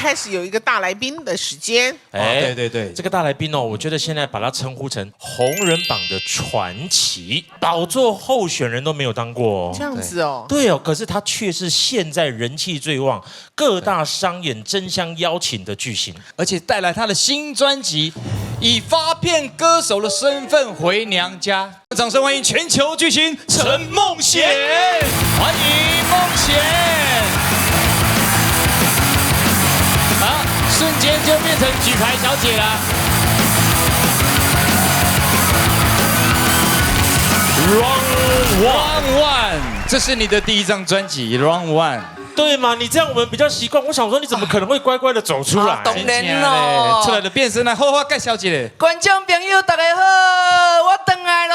開始有一個大來賓的時間。哎，對對對，這個大來賓哦，我覺得現在把他稱呼成紅人榜的傳奇，寶座候選人都沒有當過哦。這樣子哦。對哦，可是他卻是現在人氣最旺、各大商演爭相邀請的巨星，而且帶來他的新專輯，以發片歌手的身份回娘家。掌聲歡迎全球巨星陳夢賢，歡迎夢賢。好，瞬間就變成舉牌小姐了。 Round One，One，這是你的第一張專輯 Round One。對嘛？你這樣我們比較習慣。我想說，你怎麼可能會乖乖的走出來？當然咯，出來就變身來，好好介紹一下。觀眾朋友大家好，我轉來咯。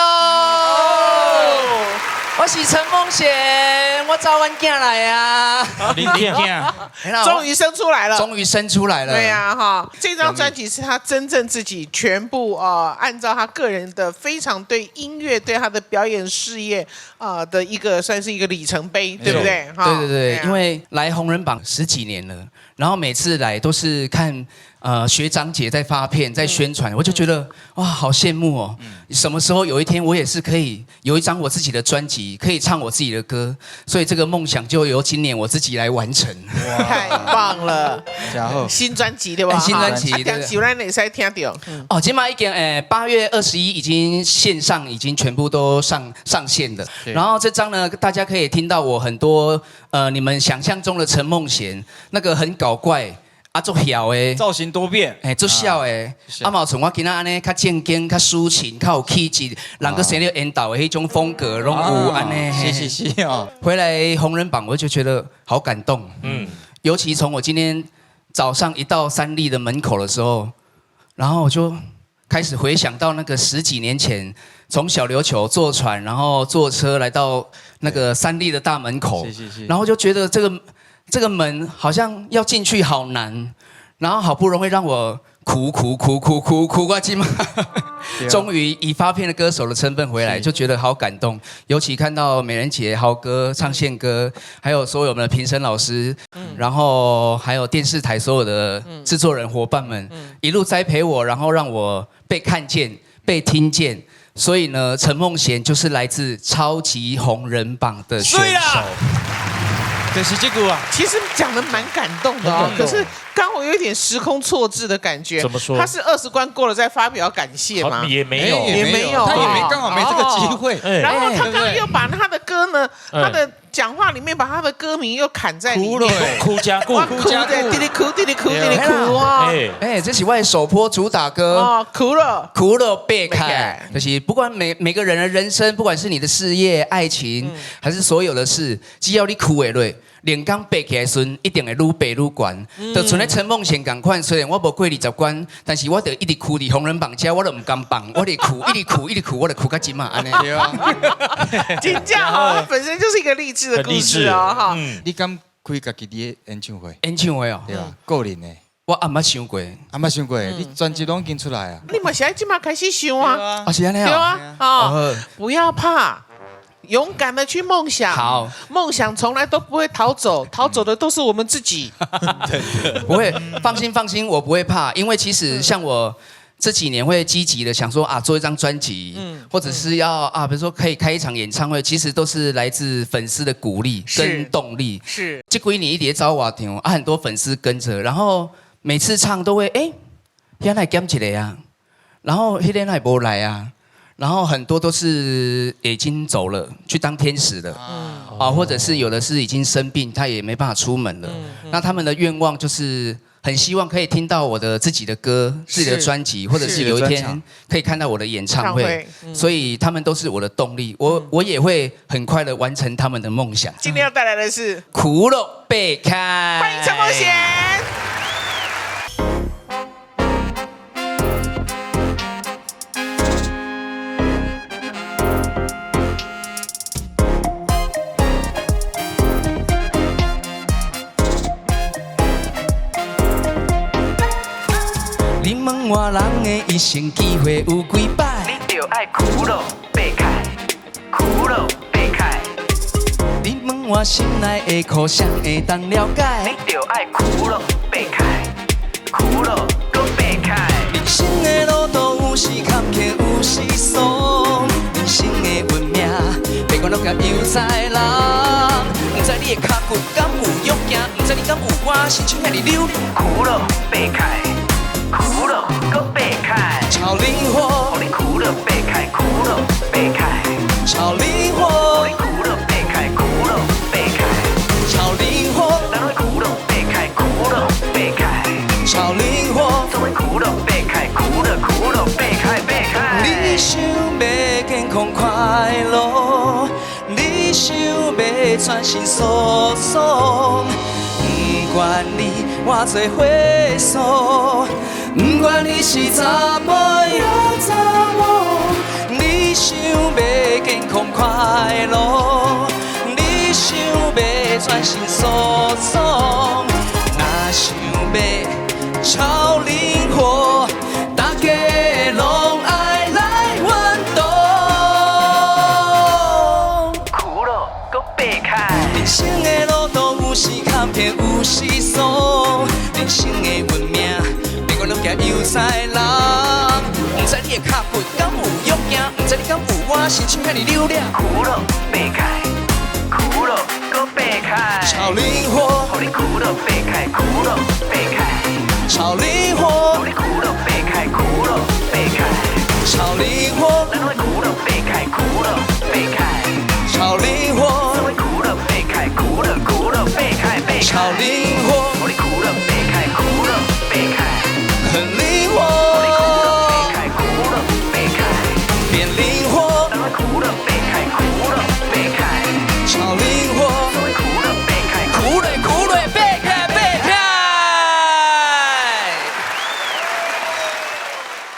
我是陳夢賢，我找阮囝來啊。你囝，終於生出來了，終於生出來了。對呀，哈，這張專輯是他真正自己全部按照他個人的非常對音樂、對他的表演事業啊的一個算是一個里程碑，對不對？對對對，因為來紅人榜十幾年了，然後每次來都是看學長姐在發片、在宣傳，我就覺得哇，好羨慕哦！什麼時候有一天我也是可以有一張我自己的專輯，可以唱我自己的歌，所以這個夢想就由今年我自己來完成。太棒了！新專輯對吧？新專輯，對。喜歡你使聽到。哦，這馬已經8月21已經線上已經全部都上線了。然後這張呢，大家可以聽到我很多你們想象中的陳夢賢那個很搞怪。啊，足痟的造型多變，哎，足痟的。啊，嘛有像我今仔按呢，較正經、較抒情、較有氣質，人閣生咧緣投的彼種風格，攏有按呢。是是是哦。回來紅人榜，我就覺得好感動。嗯，尤其從我今天早上一到三立的門口的時候，然後我就開始回想到那個十幾年前，從小琉球坐船，然後坐車來到那個三立的大門口，然後就覺得這個門好像要進去好難，然後好不容易讓我苦苦苦苦苦苦過去嘛，終於以發片的歌手的身份回來，就覺得好感動。尤其看到美人姐、豪哥唱憲歌，還有所有我們的評審老師，然後還有電視台所有的製作人夥伴們，一路栽培我，然後讓我被看見、被聽見。所以呢，陳夢賢就是來自超級紅人榜的選手。就是這個啊，其實講得蠻感動的哦。可是剛我有一點時空錯置的感覺。怎麼說？他是20關過了再發表感謝嗎？也沒有，也沒有，他也沒剛好沒這個機會。然後他剛剛又把他的歌呢，他的講話裡面把他的歌名又砍在裡面，哭加故，哭對，滴滴哭，滴滴哭，滴滴哭啊！哎，這是我的首波主打歌哦，哭了，哭了別開，就是不管每個人的人生，不管是你的事業、愛情，還是所有的事，只要你哭會落，連剛爬起來時，一定會愈爬愈懸。就像咧陳夢賢仝款，雖然我無過20關，但是我就一直哭佇紅人榜遮，我都毋甘放，我直哭，一直哭，一直哭，我就哭到這馬按呢。對啊，真正哈，它本身就是一個勵志的故事哦，哈。你敢開家己的演唱會？演唱會哦，對啊，個人的。我猶捌想過，猶捌想過，你專輯攏已經出來啊？你嘛是愛這馬開始想啊？啊是按呢對啊，哦，不要怕。勇敢的去夢想，好，夢想從來都不會逃走，逃走的都是我們自己。不會，放心放心，我不會怕，因為其實像我這幾年會積極的想說啊，做一張專輯，或者是要啊，比如說可以開一場演唱會，其實都是來自粉絲的鼓勵跟動力。這幾年一直走活動啊，很多粉絲跟着，然後每次唱都會哎，遐來減一個啊，然後彼個來無來啊。然後很多都是已經走了，去當天使的，啊，或者是有的是已經生病，他也沒辦法出門了。那他們的願望就是很希望可以聽到我的自己的歌、自己的專輯，或者是有一天可以看到我的演唱會。所以他們都是我的動力，我也會很快的完成他們的夢想。今天要帶來的是《苦樂白開》，歡迎陳夢賢。你問我人的一生機會有幾擺？你就愛苦樂白開，苦樂白開。你問我心內的苦，誰會當了解？你就愛苦樂白開，苦樂閣白開。人生的路途有時坎坷，有時爽。人生的運命，別管攏共油菜人。毋知你的跤骨敢有勇行，毋知你敢有我身手遐爾溜。苦樂白開，苦樂閣白開。超靈活，予你苦樂白開，苦樂白開。超靈活，予你苦樂白開，苦樂白開。超靈活，咱攏苦樂白開，苦樂白開。超靈活。做伙苦樂白開，苦樂苦樂白開白開。你想欲健康快樂，你想欲全身酥爽，不管你偌濟歲數，不管你是查埔抑查某，你想欲健康快樂，你想欲全身酥爽，若想欲超靈活，大家攏愛來運動。苦樂閣白開。人生的路途有時坎坷，有時爽。人生的運命，別管攏行油菜人。毋知你的跤骨敢有勇行，毋知你敢有我身手遐爾溜掠。苦樂白開，苦樂閣白開。超靈活，予你苦樂白開，苦樂白開。超靈活，予你苦樂白開，苦樂白開。超靈活，咱攏苦樂白開，苦樂白開。超靈活，做伙苦樂白開，苦樂苦樂白開白開。超靈活。